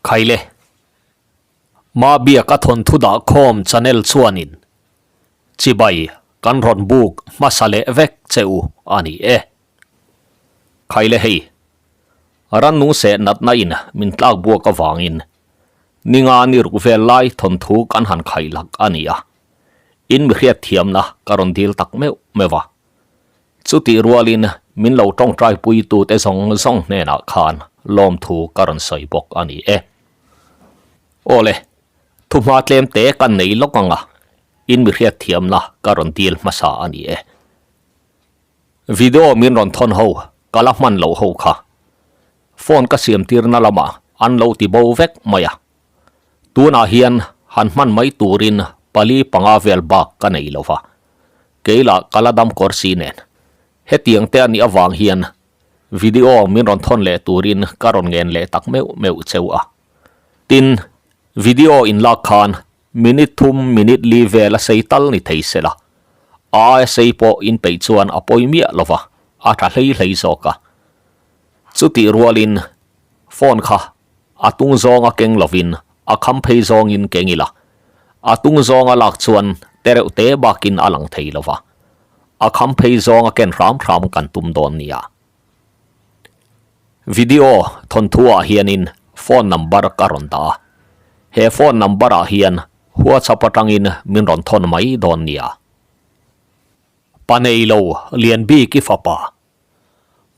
Khaile. Mabiaka thawnthu dah khawm channel chuanin chibai kan rawn buk hmasa leh vek che u a ni e. Khaile hei, rannung seh natna in min tlak buak avangin ninga ni ruk vel lai thawnthu kan han khaih lak a ni a, in mi hriat thiamna ka rawn dil tak meuh meuh a. Chutih rualin min lo tawngtai puitute zawng zawng hnenah khan lawmthu ka rawn sawi bawk a ni e. Aw le, thuhma tlem te kan nei lawk ang a, in mi hriatthiamna ka rawn dil hmasa a ni e. Video min rawn thawn ho ka la hman loh ho kha phone ka siam tirna lamah an lo ti bo vek mai a, tunah hian han hman mai turin pali panga vel bak ka nei lo va. Kei lah ka la dam kawr si nen. Hetiang te a nih avang hian video min rawn thawn leh turin ka rawn ngen leh tak meuh meuh cheu a. Tin, video in lak khan minute thum minute li vel a sei tal ni thei se la, a aia sei pawh in peih chuan a pawi miah lo va, a tha hlei hlei zawk a. Chutih rualin phone kha a tung zawnga keng lovin a kham phei zawngin keng ila, a tung zawnga lak chuan tereuh te bakin a lang thei lova, a kham phei zawnga ken hram hram kan tum dawn nia. Video thawnthu ah hianin phone number ka rawn dah a, he phone number ah hian WhatsApp atangin min rawn thawn mai dawn nia. Pa neilo Lianbiki fapa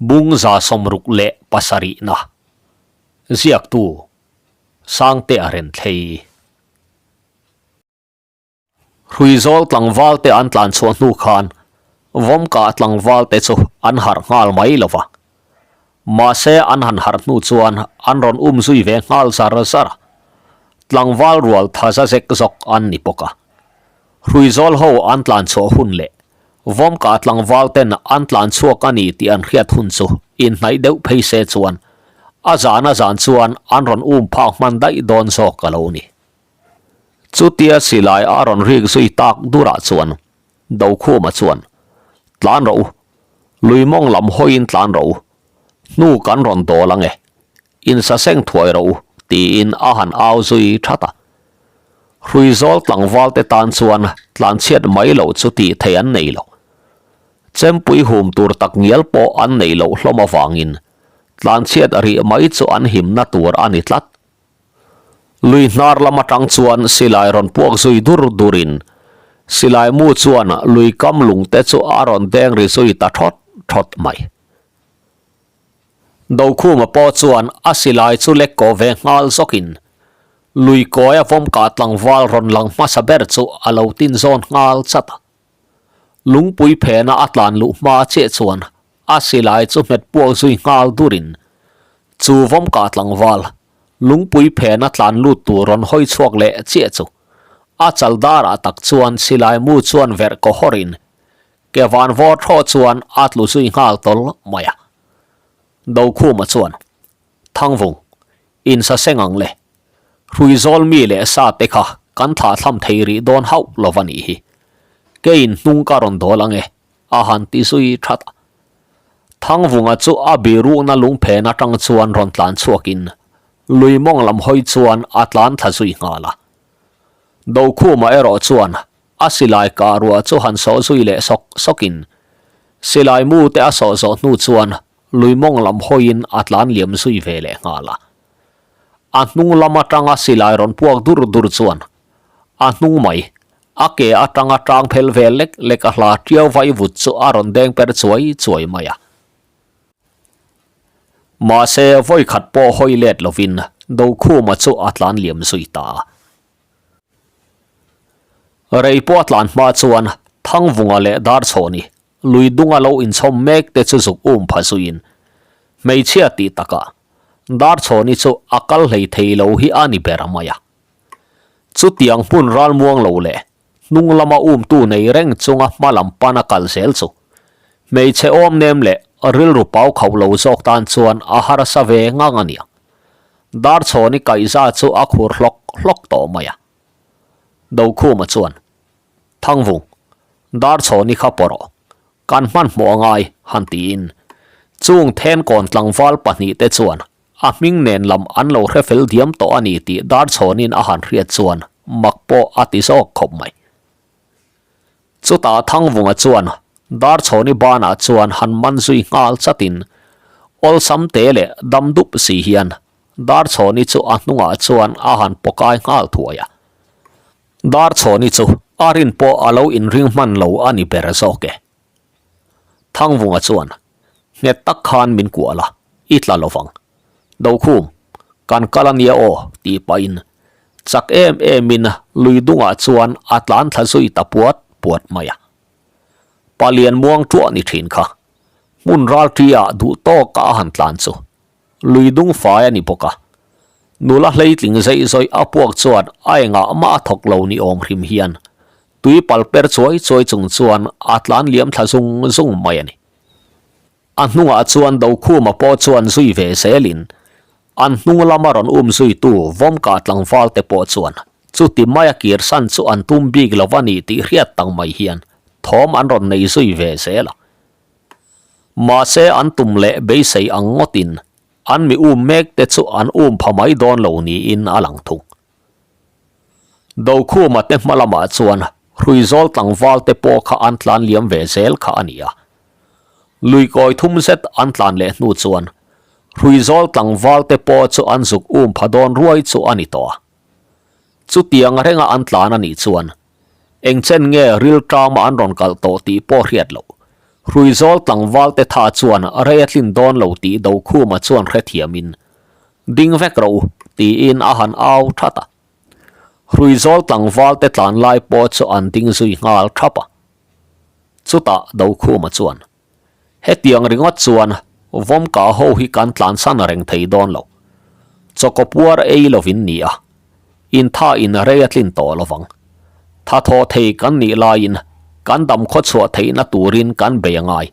Bungza 67na ziaktu Sangte a ren thlei. Hruizawl tlangval te an tlan chhuah hnu khan Vawmkah tlangval te chu an harh nghal mai lo va. Mahse an han harh hnu chuan an rawn um zui ve nghal zar zar a. Tlangval rual tha za zek zawk an ni bawk a. Hruizawl ho an tlan chhuah hun leh Vawmkah tlangval ten an tlan chhuak a ni tih an hriat hun chu inhnaih deuh phei se chuan a zan a zan chuan an rawn um phak hman daih dawn zawk a lo ni. Chutia silai a rawn rik zui tak durah chuan Dokhuma chuan, Tlan rawh u, lui mawng lam hawiin tlan rawh u, hnu kan rawn dawl ang e, insaseng thuai rawh u, tiin a han au zui that a. Hruizawl tlangval te tan chuan tlanchhiat mai loh chu tih theih an nei lo. Chempui hum tur tak ngial pawh an neih loh hlawm avangin tlanchhiat rih mai chu an himna tur a ni tlat. Lui hnar lam atang chuan silai rawn puak zui dur durin silai mu chuan lui kam lung te chu a rawn deng ri zui ta thawt thawt mai. Dokhuma pawh chuan a silai chu lek kawh ve nghal zawkin lui kawia vawmkah tlangval rawn lang hmasa ber chu a lo tin zawn nghal chat a. Lungpui phena a tlan luh hma chiah chuan a silai chu hmet puak zui nghal durin chu vawmkah tlangval lungpui phena tlan lut tur rawn hawi chhuak leh chiah chu a chal darah tak chuan silai mu chuan verh kaw hawrin Ke van vawr thaw chuan a tlu zui nghal tawl mai a. Dokhuma chuan, Thangvung, insa seng ang le. Hruizawl mi leh sa te kha kan thlah thlam thei rih dawn hauh lo va nih hi. Keiin hnung ka rawn dawl ang e, a han ti zui that a. Thangvunga chu a birukna lungphen atang chuan rawn tlan chhuakin lui mawng lam hawi chuan a tlan thla zui nghal a. Dokhuma erawh chuan A silai kah ruah chu han sawh zui leh sawk sawkin silai mu te a sawh zawh hnu chuan lui mawng lam hawiin a tlan liam zui ve leh nghal a. A hnung lam atanga silai rawn puak dur dur chuan a hnung mai, a ke atanga tang phel ve lek lek a hla tiau vai vut chu a rawn deng per chuai chuai mai a. Mahse vawikhat pawh hawi let lovin Dokhuma chu a tlan liam zui ta a. Rei pawh a tlan hma chuan Thangvunga leh Darchhawni lui dunga lo inchhawm mek te chu zuk um pha zuiin hmeichhia tih takah Darchhawni chu a kal hlei thei lo hi a ni ber mai a. Chutiang hmun ralmuang lo leh hnung lama umtu nei reng chunga hma lam pana kal zel chu hmeichhe awm nem leh rilru pau khauh lo zawk tan chuan a harsa ve ngang a nia. Darchhawni kaihza chu a khur hlawk hlawk tawh mai a. Dokhuma chuan, Thangvung, Darchhawni kha pawh rawh, kan hmanhmawh a ngai, han tiin chung thenkawn tlangval pahnihte chuan A hming nen lam an lo hre fel diam tawh a ni tih Darchhawnin a han hriat chuan mak pawh a ti zawk khawp mai. Chutah Thangvunga chuan Darchhawni banah chuan han man zui nghal chatin awlsam te leh dam dup si hian Darchhawni chu a hnungah chuan a han pawkai nghal thuai a. Darchhawni chu a rin pawh a lo inring hman lo a ni ber zawk e. Thangvunga chuan, Nghet tak khan min kuah la, i tla lo vang. Dokhum, kan kal a nia aw, tih pahin chak em emin lui dungah chuan a tlan thla zui ta puat puat mai a. Palian muang ṭuah ni ṭhin kha, hmun ralṭi ah duh tawk a han tlan chu lui dung fai a ni bawk a. Nula hleitling zeih zawih a puak chuan a engah mah a thawk lo ni awm hrim hian tui pal per chuai chuai chung chuan a tlan liam thla zung zung mai a ni. A hnungah chuan Dokhuma pawh chuan zui ve zelin an hnung lama rawn um zuitu Vawmka tlangval te pawh chuan chuti maia kirsan chu an tum bik lo a ni tih hriat tak mai hian thawm an rawn nei zui ve zel a. Mahse an tum leh beisei ang ngawtin an mi um mek te chu an um pha mai dawn lo niin a lang thung. Dokhuma te hma lamah chuan Hruizawl tlangval te pawh kha an tlan liam ve zel kha a ni a. Lui kawi thum zet an tlan leh hnu chuan Hruizawl tlangval te pawh chu an zuk um pha dawn ruai chu a ni tawh a. Chutiang renga an tlan a nih chuan Eng chen nge ril ṭama an rawn kalh tawh tih pawh hriat loh. Hruizawl tlangval te tha chuan rei a tlin dawn lo tih Dokhuma chuan hrethiamin, Ding vek rawh u, tiin a han au that a. Hruizawl tlangval te tlan lai pawh chu an ding zui nghal thap a. Chutah Dokhuma chuan, Hetiang ringawt chuan Vawmka ho hi kan tlansan reng thei dawn lo. Chawkaw puar ei lovin ni a, intha in rei a tlin tawh lovang. Tha thaw thei kan nih laiin kan dam khaw chhuah theihna turin kan bei a ngai.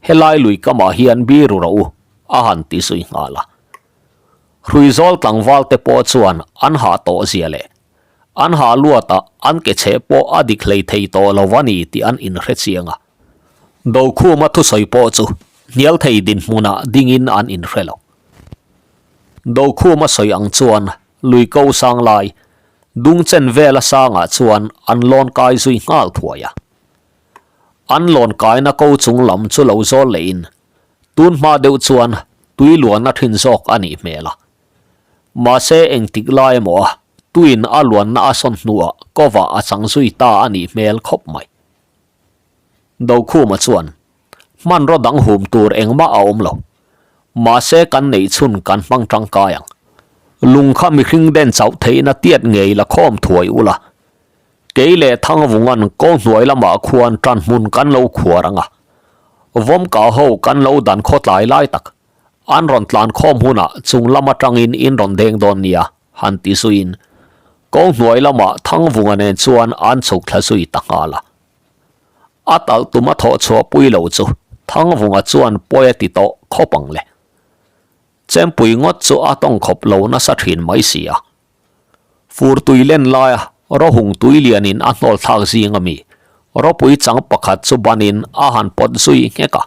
Helai lui kamah hian biru rawh u, a han ti zui nghal a. Hruizawl tlangval te pawh chuan an hah tawh zia leh an hah luatah an ke chheh pawh a dik hlei thei tawh lo a ni tih an inhre chiang a. Dokhuma thusawi pawh chu hnial thei dinhmunah dingin an inhre lo. Dokhuma sawi ang chuan lui ko sang lai, dung chen vela sangah chuan an lawn kai zui nghal thuai a. An lawn kaina ko chung lam chu lo zawl lehin tun hma deuh chuan tui luanna thin zawk a nih hmel a. Mahse engtik lai emaw a tuin a luanna a sawn hnuah kovah a chang zui ta a nih hmel khawp mai. Dokhuma chuan, Hmanraw dang hum tur engmah a awm lo. Mahse kan neih chhun kan hmang tangkai ang. Lung kha mihring den chauh theihna tiat ngei la khawm thuai ula. Kei leh Thangvunga'n kaw hnuai lamah khuan tan hmun kan lo khuar ang a. Vawmkah ho kan lo dan khawtlai lai tak. An rawn tlan khawm hunah chung lam atangin in rawn deng dawn nia, han ti zuiin kaw hnuai lamah Thangvunga nen chuan an chhuk thla zui ta nghal a. A talh tum a thawh chhuah pui lo chu Thangvunga chuan pawi a ti tawh khawp ang le. Chempui ngawt chu a tawng khawp lo nasa thin mai si a. Fur tui len laia rawhung tui lianin a hnawl thlak zing ami ropui chang pakhat chu banin a han pawt zui nghek a.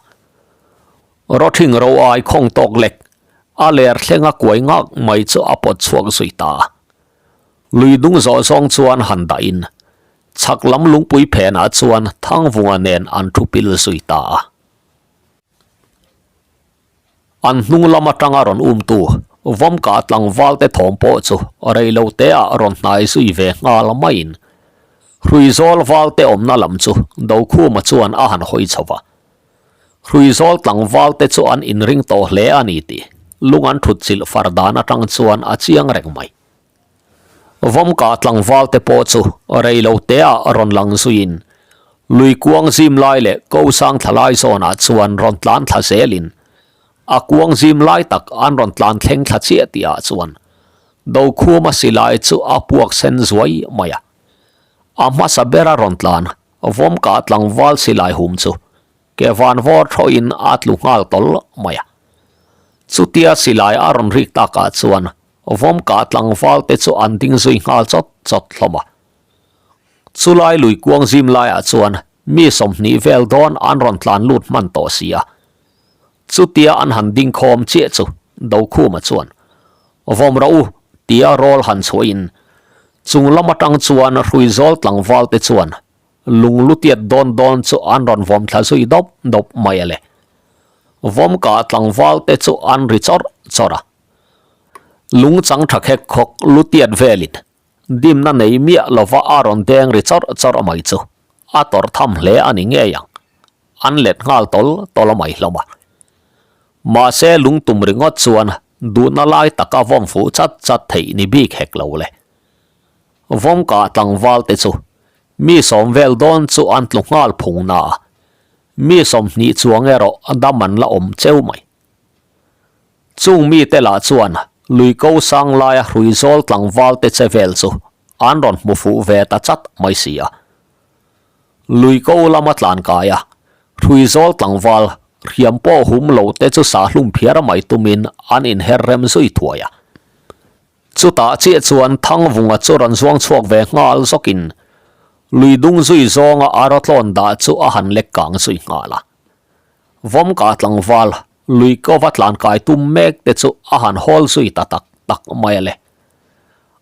Rawthing ro ai khawng tawk lek a ler thleng a kuai ngak mai chu a pawt chhuak zui ta a. Lui dung zawh zawng chuan han dahin chhak lam lungpui phenah chuan Thangvunga nen an thu pil zui ta a. An hnung lam atanga rawn umtu Vawmka tlangvalte thawm pawh chu rei lo teah rawn hnai zui ve nghal maiin Hruizawl valte awmna lam chu Dokhuma chuan a han hawi chho va. Hruizawl tlangvalte chu an inring tawh hle a ni tih lung an thut chilh far dan atang chuan a chiang reng mai. Vawmka tlangvalte pawh chu rei lo teah rawn lang zuiin lui kuang zim lai leh ko sang thla lai zawnah chuan rawn tlan thla zelin a kuang zim lai tak an rawn tlan thleng thla chiah tihah chuan Dokhuma silai chu a puak sen zuai mai a. A hmasa bera rawn tlan Vawmka tlangval silai hum chu ke van vawr thawhin a tlu nghal tawl mai a. Chutia silai a rawn rik takah chuan Vawmka tlangval te chu an ding zui nghal chawt chawt hlawm a. Chulai lui kuang zim laiah chuan mi 20 vel dawn an rawn tlan lut hman tawh si a. Chutia an han ding khawm chiah chu. Dokhuma chuan, Vawm rawh u, tia rawl han chhuahin chung lam atang chuan Hruizawl tlangval te chuan lung lu tiat dawn dawn chu an rawn vawm thla zui dawp dawp mai a le. Vawmka tlangval te chu an ri chawrh chawrh a. Lung chang tha khek khawk lu tiat velin dimna nei miah lova a rawn deng ri chawrh chawrh mai chu a tawrh tham hle a ni ngei ang. An let nghal tawl tawl mai hlawm a. Mahse lungtum ringawt chuan duhna lai taka vawm fuh chat chat theih ni bik hek lo le. Vawmka tlangval te chu mi sawm vel dawn chu an tlu nghal phung na a, mi 20 chuang erawh dam an la awm cheu mai. Chung mite lah chuan lui ko sang laia hrui zawl tlangval te che vel chu an rawn hmu fuh ve ta chat mai si a. Lui ko lama tlan kai a, hrui zawl tlangval hriam pawh hum lo te chu sahlum phiar mai tumin an inher rem zui thuai a. Chutah chiah chuan Thangvunga chu rawn zuang chhuak ve nghal zawkin lui dung zui zawnga a rawtlawn dah chu a han lek kang zui nghal a. Vawmka tlangval lui kova tlan kai tum mek te chu a han hawl zui ta tak tak mai a le.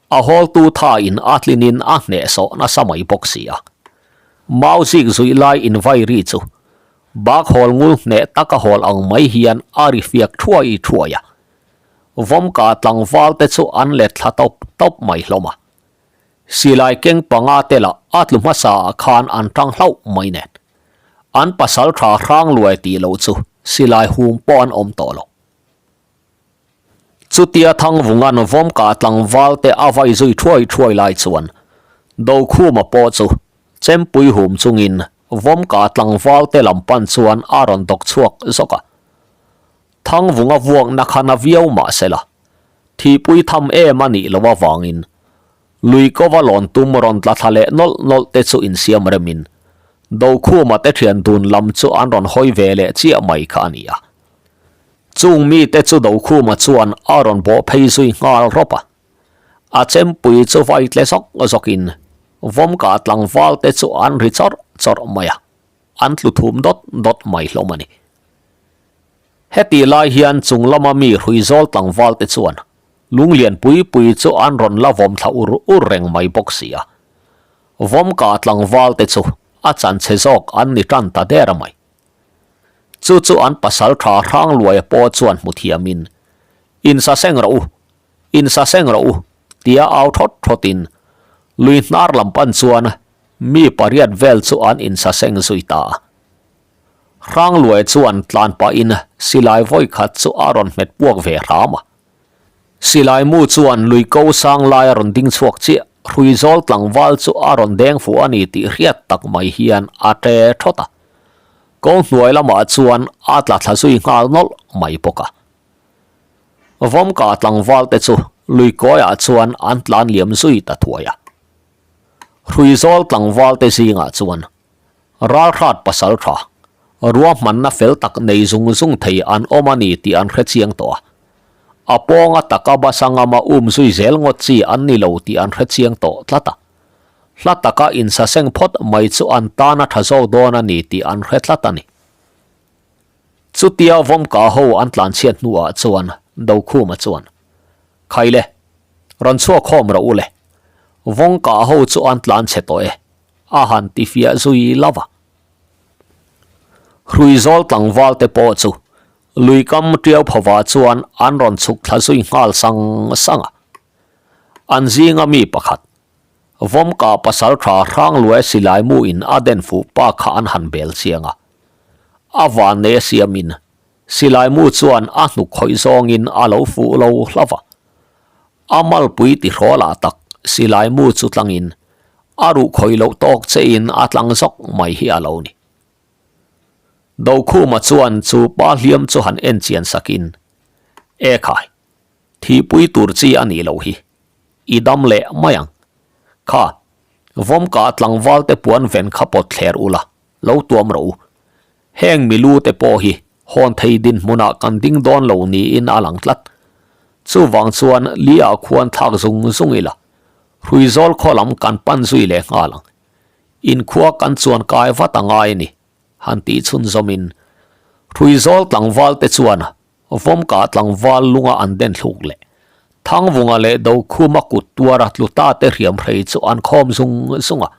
A hawltu tha in a tlinin a hnehsawh nasa mai bawk si a. Mau zik zui lai invai ri chu bak hawl ngul hneh taka hawl ang mai hian a ri fiak thuai thuai a. Vawmka tlangval te chu an let thla tawp tawp mai hlawm a. Silai keng panga te lah a tlu hmasa ah khan an tang hlauh mai nen. An pasal tha hrang luai tih loh chu silai hum pawh an awm tawh lo. Chutia Thangvunga'n Vawmka tlangval te a vai zui thuai thuai lai chuan Dokhuma pawh chu chempui hum chungin Vawmka tlangval te lam pan chuan a rawn dawk chhuak zawk a. Thangvunga vuakna kha na viau mah sela, thihpui tham em a nih loh avangin lui kova lawn tum rawn tla thla leh nawlh nawlh te chu insiam remin Dokhuma te thian dun lam chu an rawn hawi ve leh chiah mai kha a ni a. Chung mite chu Dokhuma chuan a rawn bawh phei zui nghal rawp a. A chempui chu vai tle zawk zawkin Vawmka tlangval te chu an ri chawrh chawrh mai a, an tlu thum dawt dawt mai hlawm a ni. Hetih lai hian chung lama mi Hruizawl tlangval te chuan lunglian pui pui chu an rawn la vawm thla ur ur reng mai bawk si a. Vawmka tlangval te chu a chanchhe zawk an ni tan ta der mai. Chu chu an pasal tha Hrangluaia pawh chuan hmu thiamin, Insa seng rawh u, insa seng rawh u, tia au thawt thawtin lui hnar lam pan chuan mi pariat vel chu an insa seng zui ta a. Hrangluai chuan tlan pahin silai vawi khat chu a rawn hmet puak ve hram a. Silai mu chuan lui ko sang lai a rawn ding chhuak chiah, Hruizawl tlangval chu a rawn deng fuh a ni tih hriat tak mai hian a ṭe thawt a. Ko hnuai lamah chuan a tla thla zui nghal nawlh mai bawk a. Vawmka tlangval te chu lui kawiah chuan an tlan liam zui ta thuai a. Hruizawl tlangval te zingah chuan Ralhrat pasal tha, ruahmanna fel tak nei zung zung thei an awm a ni tih an hre chiang tawh a. A pawnga taka basa ngama um zui zel ngawt chi an ni lo tih an hre chiang tawh tlat a. Hla taka insaseng phawt mai chu an tan a tha zawk dawn a ni tih an hre tlat a ni. Chutia Vawmka ho an tlanchhiat hnuah chuan Dokhuma chuan, Khaile, rawn chhuak khawm rawh u le. Vawngka ho chu an tlanchhe tawh e. A han ti fiah zui lo va. Hruizawl tlangval te pawh chu lui kam tiau phawah chuan an rawn chhuk thla zui nghal sang sang a. An zinga mi pakhat, Vawmka pasal tha Hrangluai silai mu in a den fuh pa kha an han bel chiang a. A van nei a siamin silai mu chuan a hnuk khawih zawngin a lo fuh lo hlauh va. A malpui ti hrawlah tak silai mu chu tlangin a ruh khawih loh tawk che in a tlang zawk mai hi a lo ni. Dokhuma chuan chu pa hliam chu han en chian sakin, E khai, thihpui tur chi a nih loh hi, i dam leh mai ang. Kha, vawmka tlangval te puan ven kha pawt thler ula, lo tuam rawh u. Heng milu te pawh hi hawn thei dinhmunah kan ding dawn lo niin a lang tlat. Chuvang chuan li ah khuan thlak zung zung ila, Hruizawl khaw lam kan pan zui leh nghal ang. Inkhua kan chuan kai vat a ngai a ni, han tih chhunzawmin Hruizawl tlangval te chuan. Vawmkah tlangval lunga an den thluk leh Thangvunga leh Dokhuma kut tuara tlu ta te hriamhrei chu an khawm zung zung a.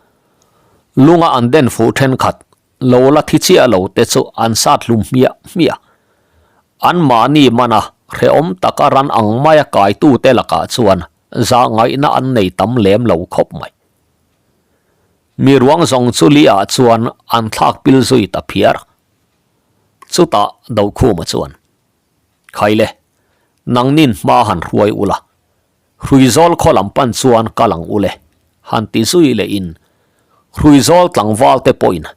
Lunga an den fuh thenkhat lo la thi chiah lo te chu an sat hlum hmiah hmiah. Anmahni mana hrehawm taka ran ang maia kaitute lakah chuan zahngaihna an nei tam lem lo khawp mai. Mi ruang zawng chu li ah chuan an thlak pil zui ta phiar. Chutah Dokhuma chuan, Khaile, nangnin hma han hruai ula, Hruizawl khaw lam pan chuan kal ang ule, han ti zui leh in Hruizawl tlangval te pawhin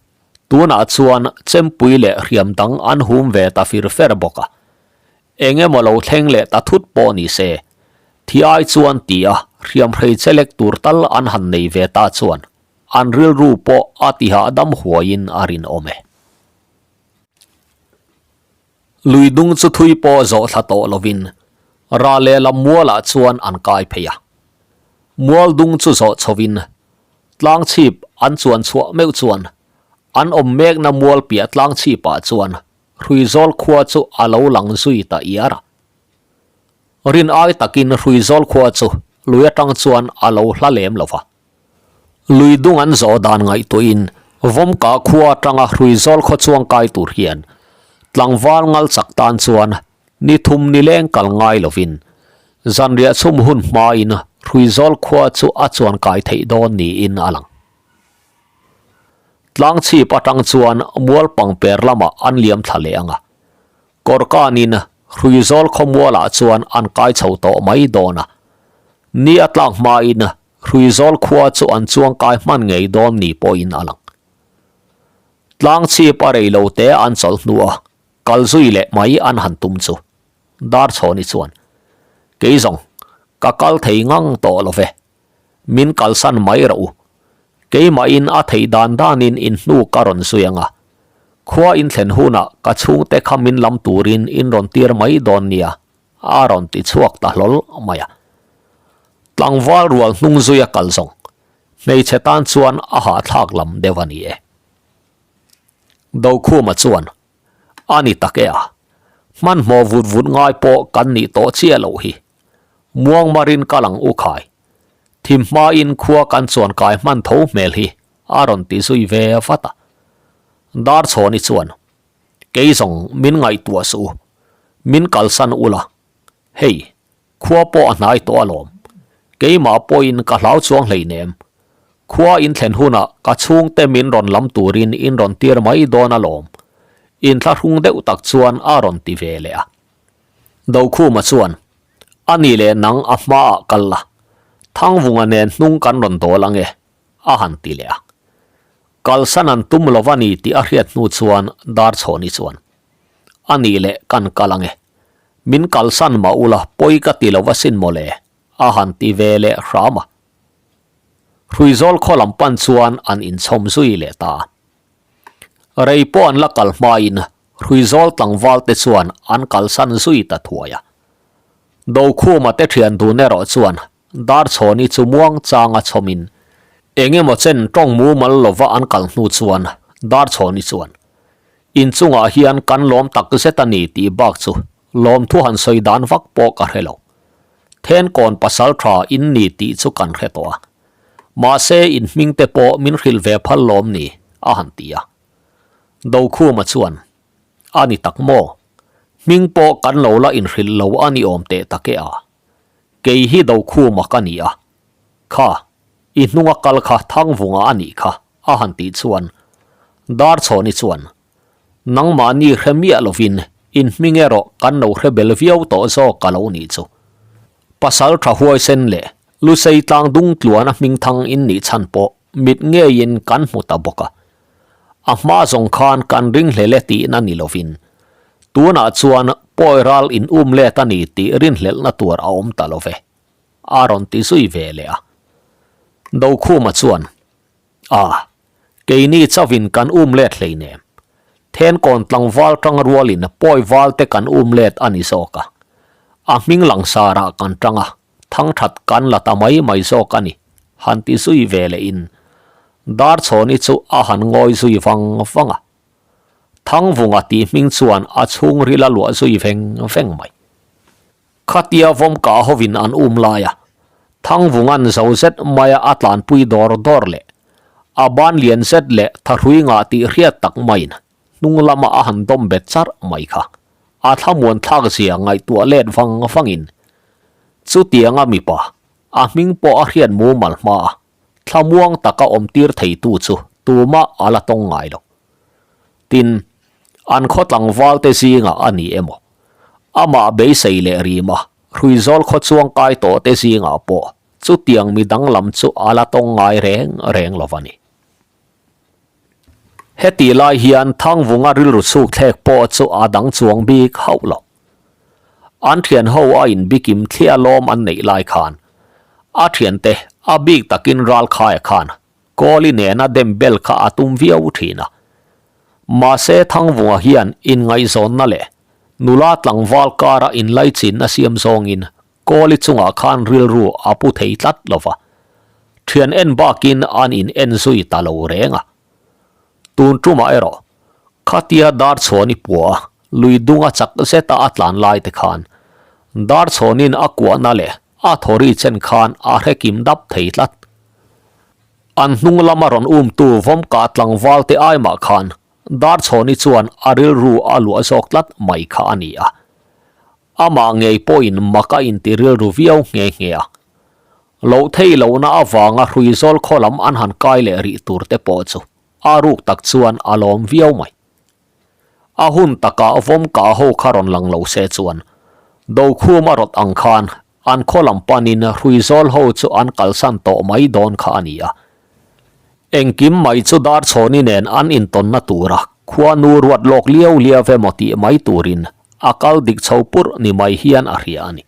tunah chuan chempui leh hriam dang an hum ve ta fir fer bawk a. Eng emaw lo thleng leh ta thut pawh ni se, thi ai chuan ti a hriam hrei che lek tur tal an han nei ve ta chuan an rilru pawh a ti hahdam huaiin a rinawm e. Lui dung chu thui pawh zawh thla tawh lovin ral lehlam mualah chuan an kai phei a. Mual dung chu zawh chhovin tlang chhip an chuan chhuah meuh chuan an awm mekna mual piah tlang chhipah chuan Hruizawl khua chu a lo lang zui ta iar a. Rin ai takin Hruizawl khua chu lui atang chuan a lo hla lem lo va. Lui dung an zawh dan ngaihtuahin Vawmka khua atanga Hruizawl khaw chuang kai tur hian tlangval ngal chak tan chuan ni thum ni leng kal ngai lovin zanriah chhum hun hmain Hruizawl khua chu a chuan kai theih dawn niin a lang. Tlang chhip atang chuan mual pangper lamah an liam thla leh ang a, Kawrkanin Hruizawl khawmualah chuan an kai chho tawh mai dawn a, ni a tlak hmain Hruizawl khua chu an chuang kai hman ngei dawn ni pawhin a lang. Tlang chhip a rei lo te an chawlh hnu a, kal zui leh mai an han tum chu. Darchhawni chuan, Kei zawng, ka kal thei ngang tawh lo ve. Min kalsan mai rawh u. Keimahin a theih dan danin in hnu ka rawn zui ang a. Khua in thlen hunah ka chhungte kha min lam turin in rawn tir mai dawn nia, a rawn ti chhuak ta hlawl mai a. Tlangval rual hnung zuia kal zawng, hmeichhe tan chuan a hahthlak lam deuh a ni e. Dokhuma chuan, A ni tak e a, hmanhmawh vut vut ngai pawh kan nih tawh chiah loh hi. Muangmarin kal ang u khai. Thim hmain khua kan chuan kai hman tho hmel hi a rawn ti zui ve vat a. Darchhawni chuan, Kei zawng min ngaihtuah suh u, min kalsan ula, hei, khua pawh a hnai tawh alawm. Keimah pawhin ka hlau chuang hleinem. Khua in thlen hunah ka chhungte min rawn lam turin in rawn tir mai dawn alawm. Inthlahrung deuh tak chuan a rawn ti ve leh a. Dokhuma chuan, A ni leh nang a hmaah kal la, Thangvunga nen hnung kan rawn dawl ang e, a han ti leh a. Kalsan an tum lo va ni tih a hriat hnu chuan Darchhawni chuan, A ni leh kan kal ang e, min kalsan mah ula pawi ka ti lo va sin maw le, a han ti ve leh hram a. Hruizawl khaw lam pan chuan an inchhawm zui leh ta a. Rei pawh an la kal hmain Hruizawl tlangval te chuan an kalsan zui ta thuai a. Dokhuma te thian dun erawh chuan Darchhawni chu muang changa chhawmin eng emaw chen tawng mumal lova an kal hnu chuan Darchhawni chuan Inchungah hian kan lawm tak zet a ni tih bak chu lawmthu han sawi dan vak pawh ka hre lo. Thenkawn pasal tha in ni tih chu kan hre tawh a. Mahse in hming te pawh min hrilh ve phal lawm ni a han ti a. Dokhuma chuan, A ni tak maw? Hming pawh kan lo la inhrilh lo a ni awm teh tak e a. Kei hi Dokhuma ka ni a. Kha, i hnunga kal kha Thangvunga a nih kha, a han tih chuan Darchhawni chuan, Nangmahni hre miah lovin in hming erawh kan lo hre bel viau tawh zawk ka lo nih chu. Pasal tha huaisen leh Lusei tlang dung tluana hming thang in nih chhan pawh mit ngeiin kan hmu ta bawk a. A hma zawng khan kan ringhlel e tihna ni lovin tunah chuan pawi ral in um let a ni tih rinhlelhna tur a awm ta lo ve, a rawn ti zui ve leh a. Dokhuma chuan, A, keini chauhin kan um let hleinem. Thenkawn tlangval tang rualin pawi val te kan um let a ni zawk a. A hming langsarah kan tang a, thangthat kan la ta mai mai zawk a ni, han ti zui ve lehin Darchhawni chu a han ngawi zui vang vang a. Thangvunga tih hming chuan a chhungril a luah zui veng veng mai. Khatia vawmkah hovin an um lai a, Thangvunga'n zo zet maia a tlanpui dawr dawr leh a ban lian zet leh thahrui ngah tih hriat tak maiin hnung lama a han dawm bet charh mai kha a thlamuan thlak zia ngaihtuah let vang vangin chutianga mipa a hming pawh a hriat mumal hma a thlamuang taka awm tir theitu chu tumah a la tawng ngai lo. Tin, an khaw tlangval te zingah a ni emaw, amah beisei leh rima Hruizawl khaw chuang kai tawh te zingah pawh chutiang mi danglam chu a la tawng ngai reng reng lo a ni. Hetih lai hian Thangvunga rilru chhuk thlek pawh chu a dang chuang bik hauh lo. An thian ho a inbikim thliah lawm an neih lai khan a thiante a bik takin Ralkhaia khan Kawli nena dem bel kha a tum viau thin a. Mahse Thangvunga hian inngaihzawnna leh nula tlangval kara inlaichinna siam zawngin Kawli chungah khan rilru a pu thei tlat lo va, thian en bakin an in en zui ta lo reng a. Tun tumah erawh khatia Darchhuani pua a lui dunga chak zeta a tlan lai te khan Darchhuanin a kuahna leh a thawri chen khan a hrekim dap thei tlat. An hnung lama rawn umtu vawmkah tlangval te ai mah khan Darchhawni chuan a rilru a luah zawk tlat mai kha a ni a. Amah ngei pawhin mak a inti rilru viau nghe nghe a. Loh thei lohna avanga Hruizawl khaw lam an han kai leh rih tur te pawh chu a ruk tak chuan a lawm viau mai. A hun takah vawmkah ho kha rawn lang lo se chuan Dokhum a rawt ang khan an khaw lam panin Hruizawl ho chu an kalsan tawh mai dawn kha a ni a. Engkim mai chu Darchhawni nen an intawnna tura khuanu ruat lawk liau liau emaw tih mai turin a kal dik chho purh ni mai hian a hria a ni.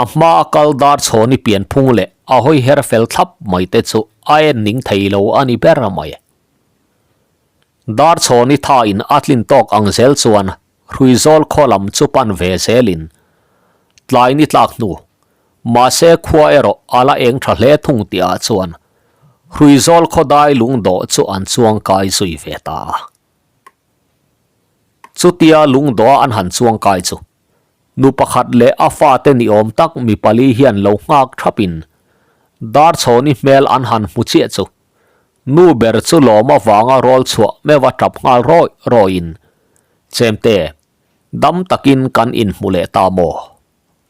A hma a kal Darchhawni pianphung leh a hawi her fel thlap mai te chu a en ning thei lo a ni ber mai. Darchhawni thain a tlin tawk ang zel chuan Hruizawl khaw lam chu pan ve zelin tlai ni tlak hnu, mahse khua erawh a la eng tha hle thung tihah chuan Hruizawl khaw dai lungdawh chu an chuang kai zui ve ta a. Chutia lungdawha an han chuang kai chu nu pakhat leh a fate ni awm tak mi pali hian lo nghak thapin Darchhawni hmel an han hmu chiah chu Nu ber chu lawm avanga rawl chhuah meuh a tap nghal rawih rawihin, Chemte, dam takin kan inhmu leh ta maw?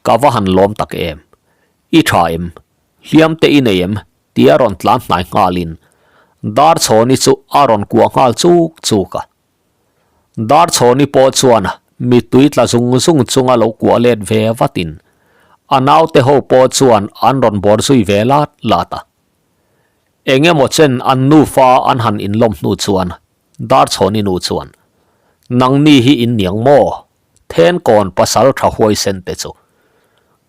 Ka va han lawm tak em? I tha em? Hliam te i nei em? tia rawn tlan hnai nghalin Darchhawni chu a rawn kuah nghal chuk chuk a. Darchhawni pawh chuan mittui tla zung zung chunga lo kuah let ve vatin a naute ho pawh chuan an rawn bawr zui ve lat lat a. Eng emaw chen an nufa an han inlawm hnu chuan Darchhawni nu chuan, Nangni hi in niang maw? Thenkawn pasal tha huaisen te chu.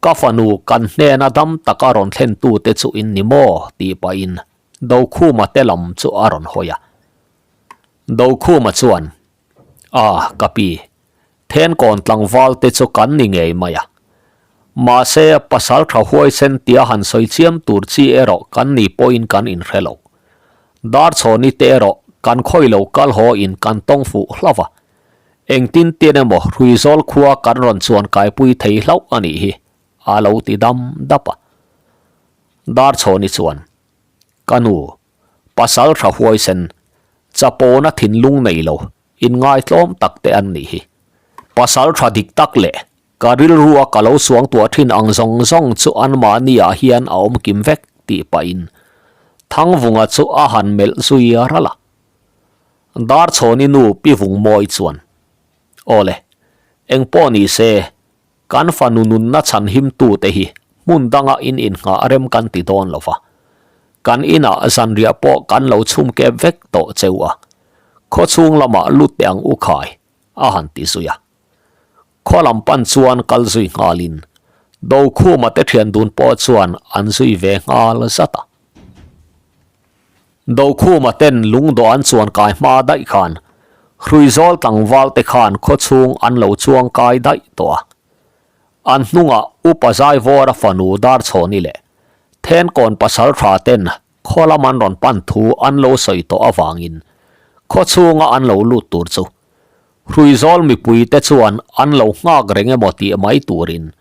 Ka fanu kan hnena dam taka rawn thlentu te chu in ni maw? tih pahin Dokhuma te lam chu a rawn hawi a. Dokhuma chuan, A, ka pi, Thenkawn tlangval te chu kan ni ngei mai a. Mahse, pasal tha huaisen tia han sawi chiam tur chi erawh kan ni pawhin kan inhre lo. Darchhawni te erawh kan khawi lo kal haw in kan tawng fuh hlauh a. Engtin tin emaw Hruizawl khua kan rawn chuan kaipui thei hlauh a nih hi, a lo ti dam dap a. Darchhawni chuan, Ka nu, pasal tha huaisen, chapona thinlung nei lo, Inngaitlawm tak te an nih hi. Pasal tha dik tak leh ka rilrua ka lo suangtuah thin ang zawng zawng chu anmahni ah hian a awm kim vek tih pahin Thangvunga chu a han melh zui ral a. Darchhawni nu Pi Vungmawi chuan, Awle, engpawh ni se, Kan fanu nunna chhan himtute hi hmun danga in innghah rem kan ti dawn lo va, kan inah zanriah pawh kan lo chhum kep vek tawh cheu a, khaw chhung lamah lut teh ang u khai, a han ti zui a. Khaw lam pan chuan kal zui nghalin Dokhuma te thian dun pawh chuan an zui ve nghal zat a. Dokhuma ten lungdawh an chuan kai hma daih khan Hruizawl tlangval te khan khawchhung an lo chuang kai daih tawh a. An hnungah Upa Zaivawra fanu Darchhawni leh Thenkawn pasal tha ten khaw lam an rawn pan thu an lo sawi tawh avangin. Khaw chhunga an lo lut tur chu Hruizawl mipuite chuan an lo nghak reng emaw tih mai turin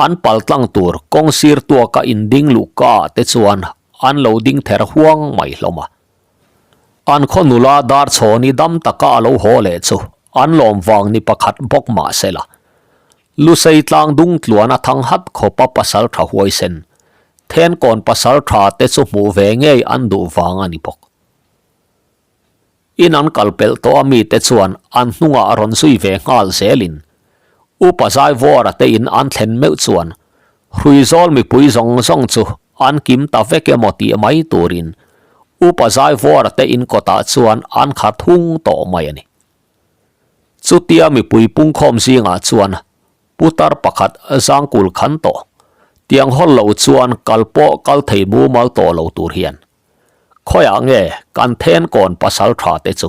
an paltlang tur kawng sir tuaka inding luhka ah te chuan an lo ding ther huang mai hlawm a. An khaw nula Darchhawni dam taka a lo haw leh chu an lawm vang ni pakhat bawk mah sela. Lusei tlang dung tluan a thang hat khawpa pasal tha huaisen, Thenkawn pasal tha te chu hmuh ve ngei an duh vang a ni bawk. In an kal pelh tawh a mite chuan an hnungah rawn zui ve nghal zelin Upa Zaivawra te in an thlen meuh chuan Hruizawl mipui zawng zawng chu an kim ta vek emaw tih mai turin Upa Zaivawra te in kawtah chuan an khat hung tawh mai a ni. Chutia mipui pungkhawm zingah chuan Putar pakhat zangkul khan tawh tiang hawl lo chuan kal pawh kal thei mumal tawh lo tur hian Khawiah nge kan then kawn pasal tha te chu?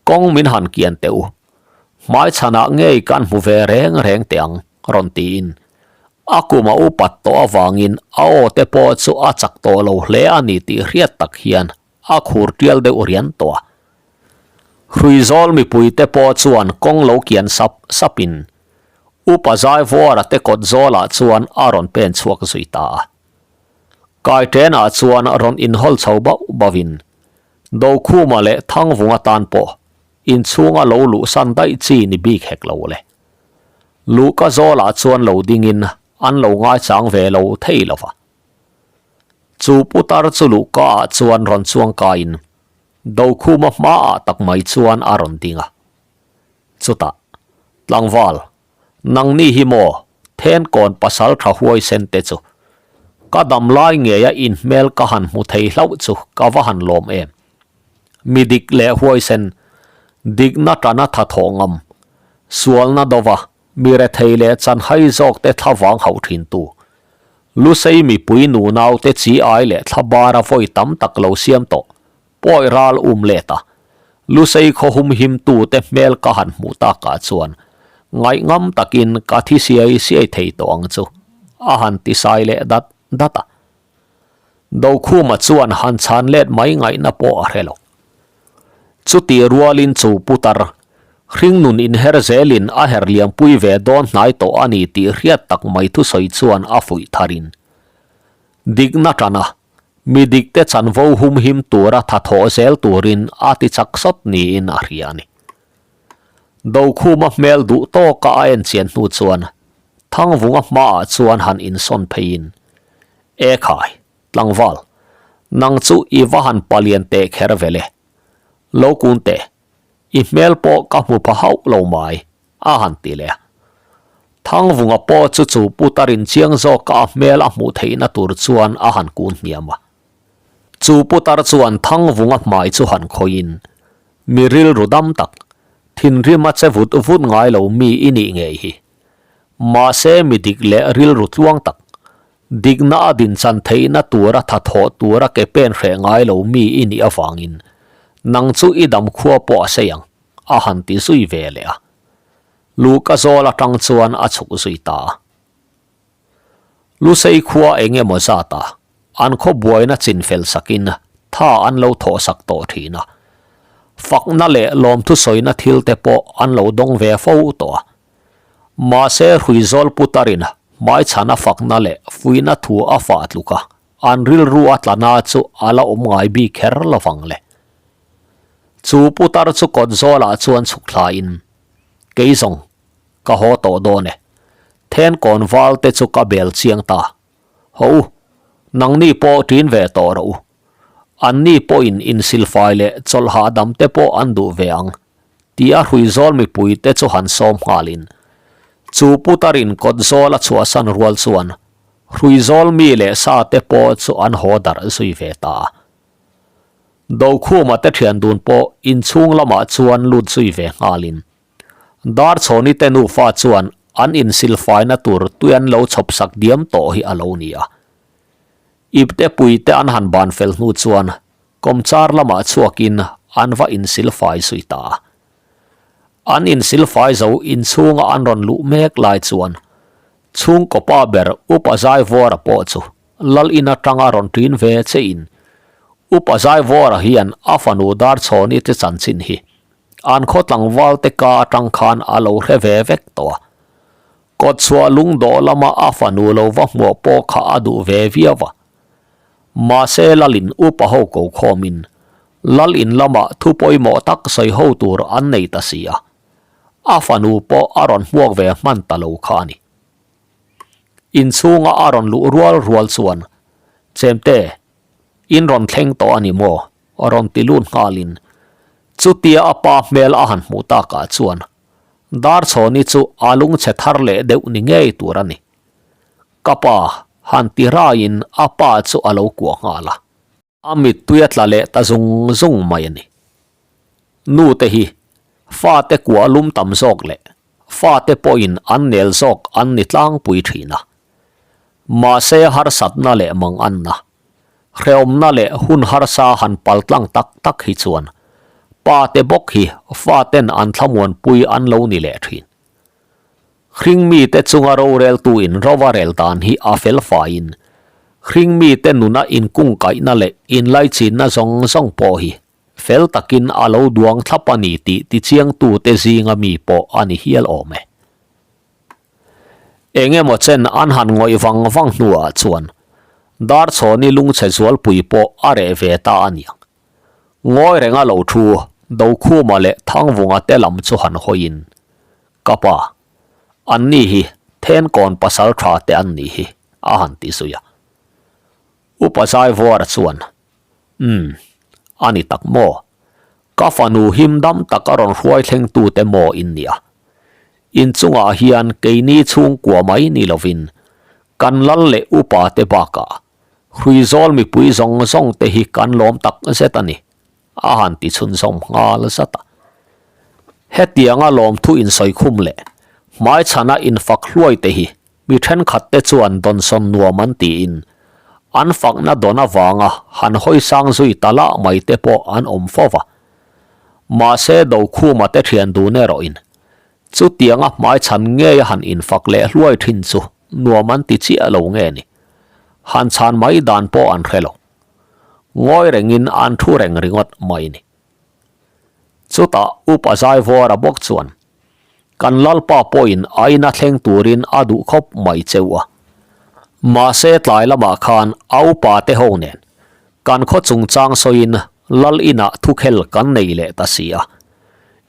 Kawng min han kian teh u. Hmaichhanah ngei kan hmu ve reng reng teh ang, rawn tiin. A kum a upat tawh avangin a aw te pawh chu a chak tawh lo hle a ni tih hriat tak hian a khur tial deuh rian tawh a. Hruizawl mipui te pawh chuan kawng lo kian sap sapin Upa Zaivuara te kawt zawlah chuan a rawn pen chhuak zui ta a. Kaitenah chuan rawn inhawl chho bauh bauhin Dokhuma leh Thangvunga tan pawh inchhunga lo luhsan daih chi ni bik hek lo le. Luhka zawlah chuan lo dingin an lo ngaichang ve lo thei lo va. Chu putar chu luhkaah chuan rawn chuang kaiin Dokhuma hmaah tak mai chuan a rawn ding a. Chutah, Tlangval, Nangni hi maw, Thenkawn pasal tha huaisen te chu. Ka dam lai ngeia inhmel ka han hmu thei hlauh chu ka va han lawm em. Mi dik leh huaisen, dikna tana tha thawh ngam, sualna dova mi rethei leh chanhai zawk te thlavang hauh thin tu, Lusei mipui nunau te chi ai leh thlabara vawi tam tak lo siam tawh Pawi ral um let a, Lusei khaw humhim tute hmel ka han hmuh takah chuan ngaihngam takin ka thi siai siai thei tawh ang chu, a han ti sai leh dat dat a. Dokhuma chuan han chhan let mai ngaihna pawh a hre lo. Chuti rualin chu putar, hringnun inher zelin a her liampui ve dawn hnai tawh a ni tih hriat tak mai thusawi chuan a fuih tharin dikna tan a, Mi dikte chanvo humhim tura tha thawh zel turin a ti chak sawt niin a hria a ni. Dokhuma hmel duh tawka a en chian hnu chuan Thangvunga hmaah chuan han insawn pheiin, E khai, tlangval, nang chu i va han palian teh kher ve le. Lo kun teh, i hmel pawh ka hmu pha hauh lo mai, a han ti leh a. Thangvunga pawh chu chu putar in chiang zawka a hmel a hmuh theihna tur chuan a han kun hniam a. Chu putar chuan Thangvunga hmai chu han khawiin, Mi rilru dam tak, thinrim a che vut vut ngai lo mi i nih ngei hi. Mahse mi dik leh rilru tluang tak, dikna a dinchan theihna tura tha thawh tura ke pen hreh ngai lo mi i nih avangin nang chu i dam khua pawh a sei ang. a han ti zui ve leh a. Luhka zawl atang chuan a chhuk zui ta a. Lusei khua eng emaw zat a, an khaw buaina chin fel sakin tha an lo thawh sak tawh thin a. Fakna leh lawmthu sawina thil te pawh an lo dawng ve fo tawh a. Mahse Hruizawl putarin hmaichhana fakna leh fuihna thu a fah tluk a, an rilru a tlana chu a la awm ngai bik kher lovang le. Chu putar chu kawt zawlah chuan chhuk thlain, Kei zawng, ka haw tawh dawn e. Thenkawn val te chu ka bel chiang ta. Haw u, nangni pawh ṭin ve tawh rawh u. Anni pawhin insilfai leh chawlh hahdam te pawh an duh ve ang, tia Hruizawl mipui te chu han sawm nghalin. Chu putarin kawt zawl a chhuahsan rual chuan Hruizawl mi leh sa te pawh chu an haw darh zui ve ta a. Dokhuma te thian dun pawh inchhung lamah chuan lut zui ve nghalin Darchhawni te nufa chuan an insilfaina tur tui an lo chhawp sak diam tawh hi a lo ni a. Ipte pui te an han ban fel hnu chuan kawmchar lamah chhuakin an va insilfai zui ta a. An insilfai zo inchhunga an rawn luh mek lai chuan chhungkaw pa ber Upa Zaivuara pawh chu Lal in atanga rawn ṭin ve che in. Upa Zaivawra hian a fanu Darchhawni te chanchin hi an khaw tlangval te ka atang khan a lo hre ve vek tawh a. Kawtchhuah lungdawh lama a fanu lo va hmuah pawh kha a duh ve viau a. Mahse Lalin upa ho ko khawmin Lal in lamah thu pawimawh tak sawi ho tur an nei ta si a, a fanu pawh a rawn hmuak ve hman ta lo kha a ni. Inchhunga a rawn luh rual rual chuan, Chemte, in rawn thleng tawh a ni maw? rawn ti lut nghalin chutia a pa hmel a han hmuh takah chuan Darchhawni chu a lungchhe thar leh deuh ni ngei tur a ni. Ka pa han ti raiin a pa chu a lo kuah nghal a. A mittui a tla leh ta zung zung mai a ni. Nu te hi fate kuah lum tam zawk leh fate pawhin an nel zawk an ni tlangpui thin a. Mahse harsatna leh manganna, hrehawmna leh hun harsa han pal tlang tak tak hi chuan pa te bawk hi faten an thlamuanpui an lo ni leh thin. Hringmite chunga roreltu in rova rel dan hi a fel faiin, hringmite nuna inkungkaihna leh inlaichinna zawng zawng pawh hi fel takin a lo duang thlap a ni tih tichiangtute zinga mi pawh a ni hial awm e. Eng emaw chen an han ngawih vang vang hnuah chuan Darchhawni lungchhe zualpui pawh a reh ve ta a niang. Ngawi renga lo thu Dokhuma leh Thangvunga te lam chu han hawiin, Ka pa, anni hi Thenkawn pasal tha te an nih hi, a han ti zui a. Upa Zaivuara chuan, Umm, a ni tak maw? Ka fanu him dam tak a rawn hruai thlengtute maw in nia? Inchungah hian keini chhungkua mai ni lovin kan lal leh upa te bakah Hruizawl mipui zawng zawng te hi kan lawm tak zet a ni, a han ti chhunzawm nghal zat a. Hetianga lawmthu insawikhum leh hmaichhana infak hluai te hi mi thenkhat te chuan dawnsawn nuam an tiin an fakna dawn avanga han hawi sang zui ta lah mai te pawh an awm fo va. Mahse Dokhuma te thian dun erawhin Chutianga hmaichhan ngei a han infak leh hluai thin chu nuam an ti chiah lo nge ni? Han chhan mai dan pawh an hre lo. Ngawi rengin an thu reng ringawt mai ni. Chutah Upa Zaivawra bawk chuan, Kan Lalpa pawhin a ina thleng turin a duh khawp mai cheu a. Mahse tlai lamah khan a upa te ho nen kan khaw chungchang sawiin Lal inah thukhel kan nei leh ta si a.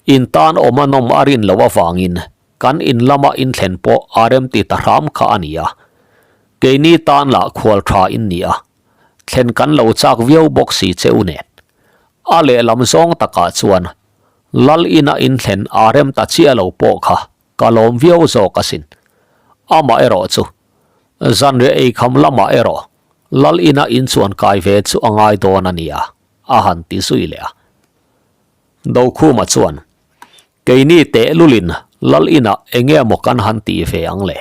In tan awm a nawm a rin loh avangin kan in lama inthlen pawh a remti ta hram kha a ni a. Keini tan lah khual tha in ni a, thlen kan lo chak viau bawk si che u nen. A lehlam zawng takah chuan Lal ina inthlen a rem ta chiah lo pawh kha ka lawm viau zawk asin. Amaherawh chu zanriah eikham lamah erawh Lal ina inchuan kai ve chu a ngai dawn a nia, a han ti zui leh a. Dokhuma chuan, Keini tehlulin Lal inah eng nge maw kan han tih ve ang le?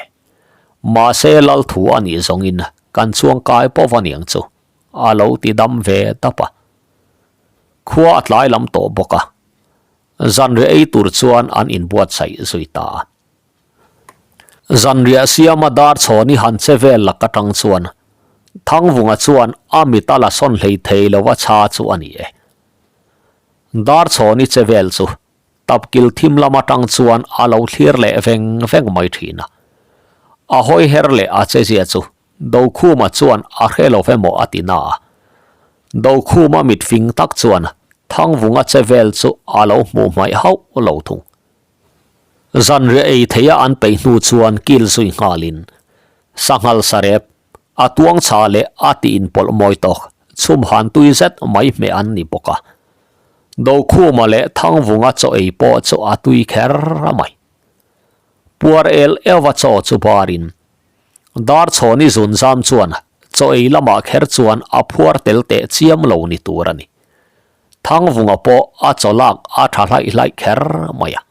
Mahse Lal thu a nih zawngin kan chuang kai pawh va niang chu, a lo ti dam ve dap a. Khua a tlai lam tawh bawk a, zanriah ei tur chuan an inbuatsaih zui ta a. Zanriah siama Darchhawni han che vel lak atang chuan Thangvunga chuan a mit a la sawn hlei thei lo a chha chu a ni e. Darchhawni che vel chu tapkil thim lam atang chuan a lo thlir leh veng veng mai thin a. A hawi her leh a che zia chu Dokhuma chuan a hre lo emaw a ti na a. Dokhuma mit fing tak chuan Thangvunga che vel chu a lo hmuh hmaih hauh lo thung. Zanriah ei theia an peih hnu chuan kil zui nghalin sanghal sarep a tuang chha leh a ti inpawlh mawi tawk chhum han tui zet mai hmeh an ni bawk a. Dokhuma leh Thangvunga chaw ei pawh chu a tui kher a mai. Puar el euva chaw chu barin Darchhawni zunzam chuan chaw ei lamah kher chuan a phuar tel teh chiam lo ni tur a ni. Thangvunga pawh a chaw lak a tha hlaih hlaih kher mai a.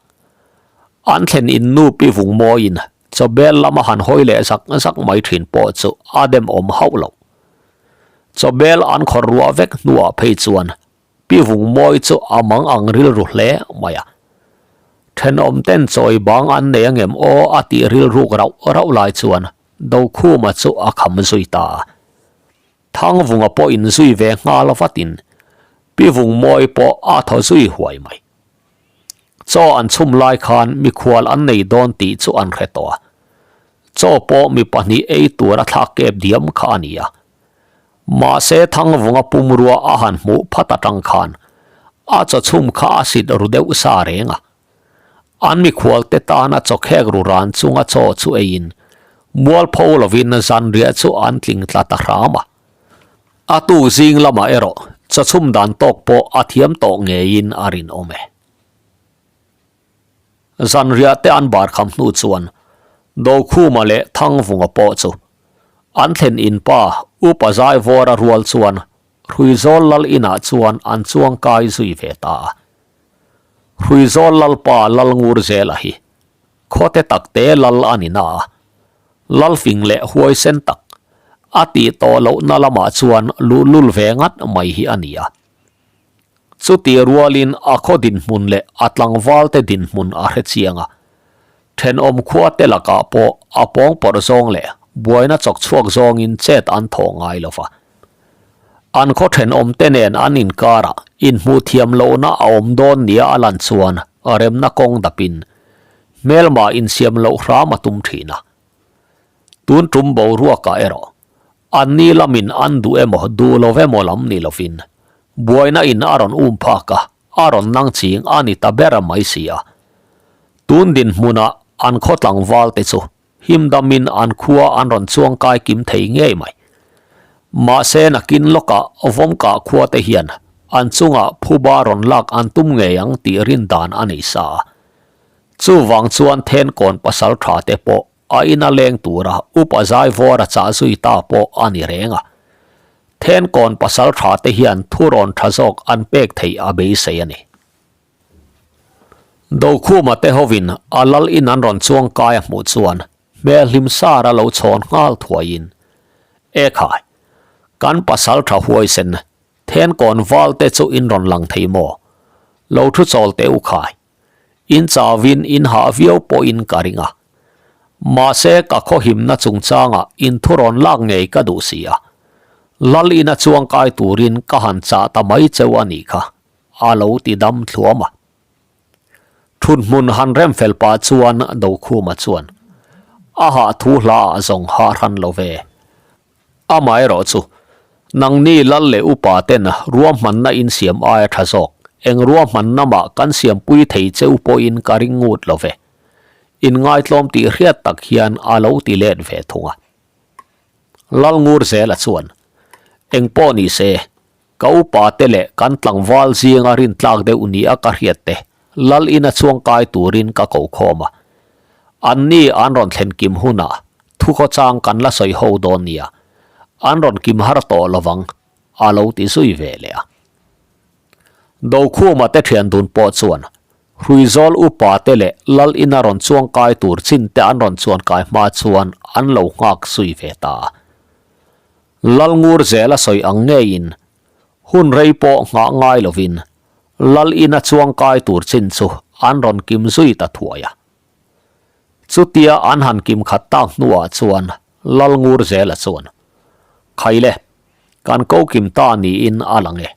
An thlen in nu pi vung mawiin chaw bel lama han hawi leh zak zak mai thin pawh chu a dem awm hauh lo. Chaw bel an khawr ruah vek hnuah phei chuan pi vung mawi chu a mang ang rilru hle mai a. Thenawm ten chawi bang an nei angem aw a tih rilruk rauh rauh lai chuan Dokhuma chu a kham zui ta a. Thangvunga pawh inzui ve nghal vatin Pi Vungmawi pawh a thaw zui huai mai. Chaw an chhum lai khan mikhual an nei dawn tih chu an hre tawh a. Chaw pawh mi pahnih ei tur a thlak kep diam kha a ni a. Mahse Thangvunga pumrua a han hmuh phat atang khan a chaw chhum kha a sit ru deuh sa reng a. An mikhual te tana chaw khek ru ran chunga chaw chu eiin mualpho lovin zanriah chu an tling tla ta hram a. A tuk zing lamah erawh chawchhum dan tawk pawh a thiam tawh ngeiin a rinawm e. Zanriah te an bar kham hnu chuan Dokhuma leh Thangvunga pawh chu an thlen in pa Upa Zaivawra rual chuan Hruizawl lal inah chuan an chuang kai zui ve ta a. Hruizawl lalpa Lalngurzela hi Khawte tak te lal a ni na a, lal fing leh huaisen tak a tih tawh lohna lamah chuan luhlul ve ngat mai hi a ni a. Chutih rualin a khaw dinhmun leh a tlangvalte dinhmun a hre chiang a, thenawm khuate lakah pawh a pawngpawrh zawng leh buaina chawk chhuak zawngin chet an thawh ngai lo va. An khaw thenawmte nen an inkarah inhmuh thiam lohna a awm dawn nia a lan chuan remna kawng dapin hmelma insiam loh hram a tum thin a. Tun tum boruakah erawh anni lamin an duh emaw duh lo emaw lam ni lovin buaina in a rawn um phak a, a rawn nang ching a ni ta ber mai si a. Tun dinhmunah an khaw tlangval te chu Himdamin an khua an rawn chuang kai kim thei ngei mai. Mahse nakin lawkah Vawmkah khua te hian an chungah phuba rawn lak an tum ngei ang tih rin dan a nei sa a. Chuvang chuan Thenkawn pasal tha te pawh a ina leng tura upa Zaivawra chah zui ta pawh a ni reng a. Thenkawn pasal tha te hian thurawn tha zawk an pek theih a beisei a ni. Dokhuma te hovin a lal in an rawn chuang kai a hmuh chuan hmel hlim sar a lo chhawn nghal thuaiin, E khai, kan pasal tha huaisen Thenkawn val te chu in rawn lang thei maw? Lo thu chawl teh u khai. In chauhin in hah viau pawhin ka ring a. Mahse ka khawhimna chungchangah in thu rawn lak ngei ka duh si a. Lal ina chuang kai turin ka han chah ta mai cheu a nih kha. A lo ti dam thluam a. Thut hmun han rem fel pah chuan Dokhuma chuan, A hah thu hla ah zawng hah hran lo ve. Amaherawh chu, nangni lal leh upa ten ruahmanna in siam aia tha zawk, eng ruahmanna mah kan siampui thei cheu pawhin ka ring ngut lo ve. Inngaitlawm tih hriat tak hian a lo ti let ve thung a. Lalngurzela chuan, Engpawh ni se, Ka upa te leh kan tlangval zinga rintlak deuh nia ka hriat te lal ina chuangkai turin ka ko khawm a. Anni an rawn thlen kim hunah thukhawchang kan la sawi ho dawn nia, an rawn kim har tawh lovang, a lo ti zui ve leh a. Dokhuma te thian dun pawh chuan Hruizawl upa te leh lal ina rawn chuangkai tur chin te an rawn chuankai hma chuan an lo nghak zui ve ta a. Lalngur zel a sawi ang ngeiin hun rei pawh nghah ngai lovin Lal ina chuangkai tur chin chu an rawn kim zui ta thuai a. Chutia an han kim khat tak hnuah chuan Lalngur zela chuan, Khaile, kan ko kim ta niin a lang e.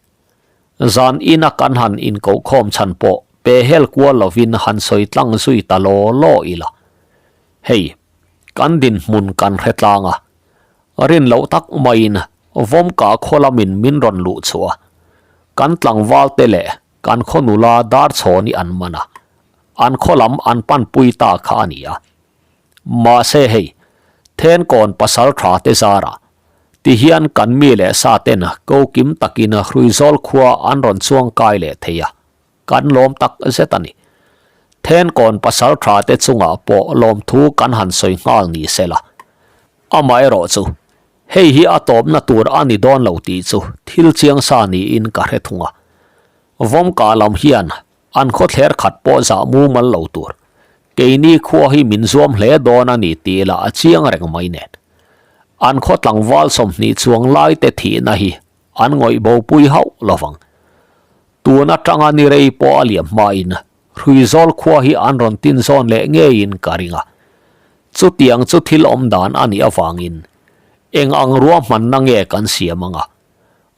Zan ina kan han inkohkhawm chhan pawh pehhel kual lovin han sawi tlang zui ta law law ila. Hei, kan dinhmun kan hre tlang a, Rin loh tak maiin Vawmka khaw lamin min rawn luh chhuah a, kan tlangval te leh kan khaw nula Darchhawni an man a, an khaw lam an panpui ta kha a ni a. Mahse hei, Thenkawn pasal tha te zarah tihian kan mi leh sa ten ko kim takin Hruizawl khua an rawn chuang kai leh thei a, kan lawm tak zet a ni. Thenkawn pasal tha te chungah pawh lawmthu kan han sawi nghal ni se la. Amaherawh chu, hei hi a tawpna tur a ni dawn lo tih chu thil chiang sa niin ka hre thung a. Vawmka lam hian an khawthler khat pawh zah mumal lo tur, keini khua hi min zuam hle dawn a ni tih lah a chiang reng mai nen. An khaw tlangval 20 chuang laite thihna hi an ngawih bopui hauh lovang. Tun atanga ni rei pawh a liam hmain Hruizawl khua hi an rawn tin zawn leh ngeiin ka ring a. Chutiang chu thil awm dan a nih avangin. Eng ang ruahmanna nge kan siam anga?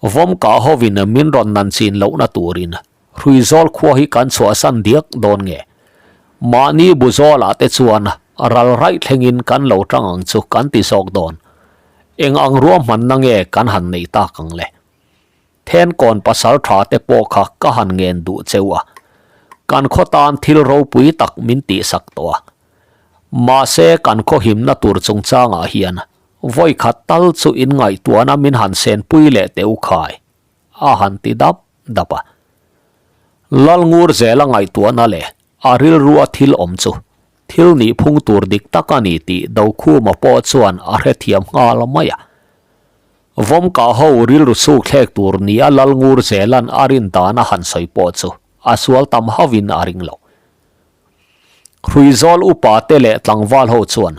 Vawmkah hovin min rawn nan chin lohna turin Hruizawl khua hi kan chhuahsan diak dawn nge? Mahni buzawlah te chuan ral raih thlengin kan lo tang ang chu kan ti zawk dawn. Eng ang ruahmanna nge kan han neih tak ang le? Thenkawn pasal tha te pawh kha ka han ngen duh cheu a, kan khaw tan thil ropui tak min tihsak tawh a. Mahse kan khaw himna tur chungchangah hian vawi khat tal chu in ngaihtuahna min han senpui leh teh u khai, a han ti dap dap a. Lalngur zela ngaihtuahna leh a rilrua thil awm chu thil nihphung tur dik tak a ni tih Dokhuma pawh chuan a hrethiam nghal mai a. Vawmkah ho rilru chhuk thlek tur nia Lalngur Zelan a rin dan a han sawi pawh chu a sual tam hauhin a ring lo. Hruizawl upa te leh tlangval ho chuan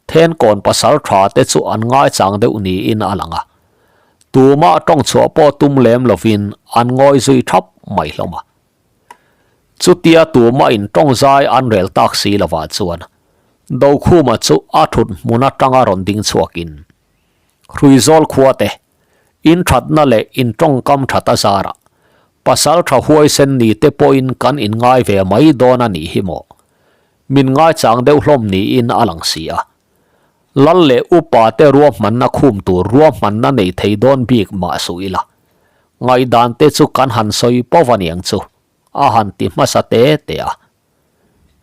Thenkawn pasal tha te chu an ngaichang deuh niin a lang a. Tumah tawng chhuah pawh tum lem lovin an ngawi zui thap mai hlawm a. Chutia tumah in tawng zai an rel tak si lovah chuan Dokhuma chu a thut hmun atanga rawn ding chhuakin Hruizawl khuate, in thatna leh in tawngkam that a zarah, pasal tha huaisen ni te pawhin kan inngai ve mai dawn a nih hi maw? Min ngaichang deuh hlawm niin a lang si a. Lal leh upa te ruahmanna khum tur ruahmanna nei thei dawn bik mah suh ila. Ngaihdan te chu kan han sawi pawh a niang chu, a han ti hmasa te te a.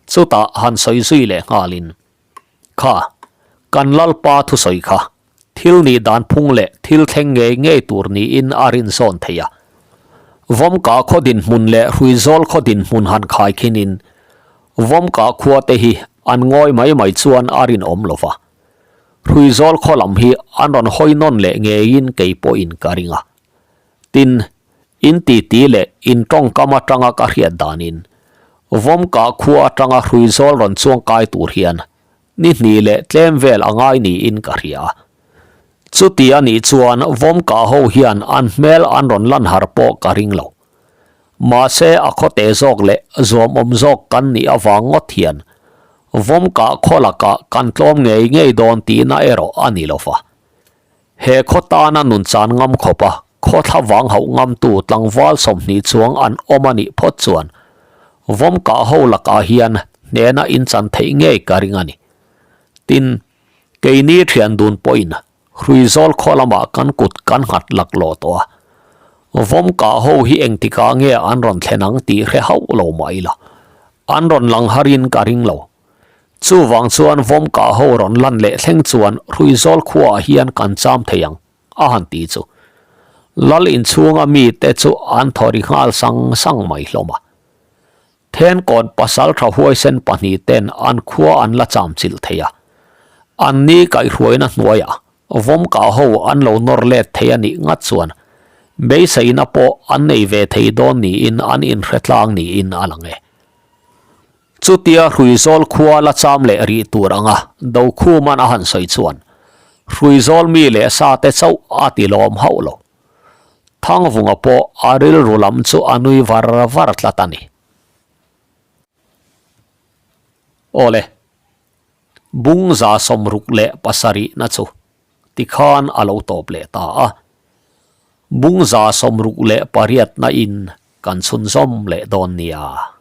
Chutah han sawi zui leh nghalin, Kha, kan Lalpa thusawi kha thil nih dan phung leh thil thleng ngei ngei tur niin a rinsawn thei a. Vawmkah khaw dinhmun leh Hruizawl khaw dinhmun han khai khinin Vawmkah khua te hi an ngawi mai mai chuan a rinawm lo va. Hruizawl khaw lam hi an rawn hawi nawn leh ngeiin kei pawhin ka ring a. Tin, in titi leh in tawngkam atanga ka hriat danin, Vawmkah khua atanga Hruizawl rawn chuangkai tur hian ni hnih leh tlem vel a ngai niin ka hria. Chuti a nih chuan Vawmkah ho hian an hmel an rawn lan har pawh ka ring lo. Mahse a khawte zawk leh zuamawm zawk kan nih avang ngawt hian Vawmkah khaw lakah kan tlawm ngei ngei dawn tihna erawh a ni lo va. He khaw tana nun chan ngam khawpa khaw thla vang hauh ngamtu tlangval 20 chuang an awm a nih phawt chuan Vawmkah ho lakah hian hnena inchan theih ngei ka ring a ni. Tin, keini thian dun pawhin Hruizawl khaw lamah kan kut kan nghat laklawh tawh a. Vawmkah ho hi engtikah nge an rawn thlen ang tih hre hauh lo mah ila, an rawn lang harin ka ring lo. Chuvang chuan Vawmkah ho rawn lan leh thleng chuan Hruizawl khuaah hian kan cham thei ang, a han ti chu. Lal inchhunga mite chu an thaw ri nghal sang sang mai hlawm a. Thenkawn pasal tha huaisen pahnihten an khua an la cham chilh thei a. An ni kaihhruaina hnuaiah Vawmkah ho an lo nawr let thei a nih ngat chuan beiseina pawh an nei ve thei dawn niin an inhre tlang niin a lang e. Chutia Hruizawl khua la cham leh rih tur anga Dokhuman a han sawi chuan Hruizawl mi leh sa te chauh a ti lawm hauh lo. Thangvunga pawh a rilru lam chu a nui var var tlat a ni. Awle, bung 67 na chu tikhan a lo tawp leh ta a. Bung 68 na in kan chhunzawm leh dawn nia.